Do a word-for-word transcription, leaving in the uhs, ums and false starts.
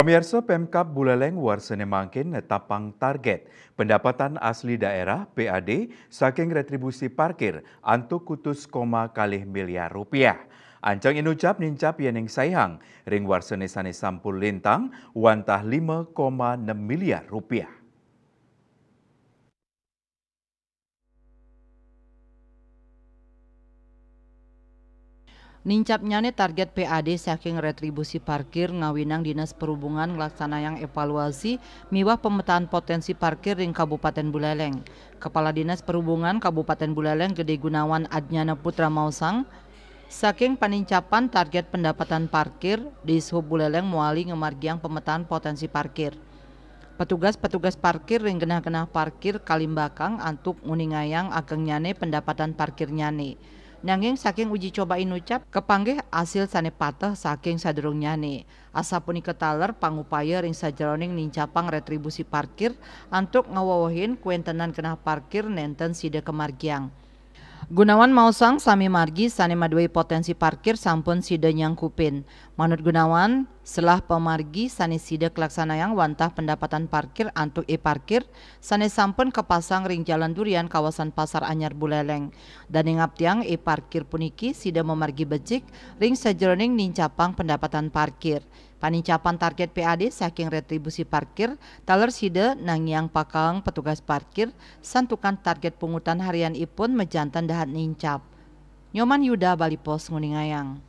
Pamiarsa, Pemkab Buleleng warsane mangkin netapang target pendapatan asli daerah, P A D, saking retribusi parkir antuk kutus koma kalih miliar rupiah. Ancang inucap nincap yening saihang ring warsane sane sampun lintang wantah lima koma enam miliar rupiah. Nincapnyane target P A D saking retribusi parkir ngawinang Dinas Perhubungan nglaksanayang evaluasi miwah pemetaan potensi parkir ring Kabupaten Buleleng. Kepala Dinas Perhubungan Kabupaten Buleleng Gede Gunawan Adnyana Putra maosang, saking panincapan target pendapatan parkir, Dishub Buleleng mawali ngamargiang pemetaan potensi parkir. Petugas-petugas parkir ring genah-genah parkir kalimbakang antuk nguningayang agengnyane pendapatan parkirnyane. Nanging saking uji coba inucap, kapanggih asil sane pateh saking sadurungnyane. Asapunika taler pangupaya ring sajeroning nincapang retribusi parkir antuk ngawewehin kwentenan genah parkir nenten sida kamargiang. Gunawan maosang sami margi sane maduwé potensi parkir sampun sida nyangkupin. Manut Gunawan, selah pamargi sane sida kalaksanayang wantah pendapatan parkir antuk e-parkir sane sampun kapasang ring Jalan Durian, kawasan Pasar Anyar Buleleng. Dane ngaptiang e-parkir puniki sida mamargi becik ring sajeroning nincapang pendapatan parkir. Panincapan target P A D saking retribusi parkir, taler sida nangiang pakaeng petugas parkir, santukan target pungutan harian ipun majanten dahat nincap. Nyoman Yuda, Bali Post, nguningayang.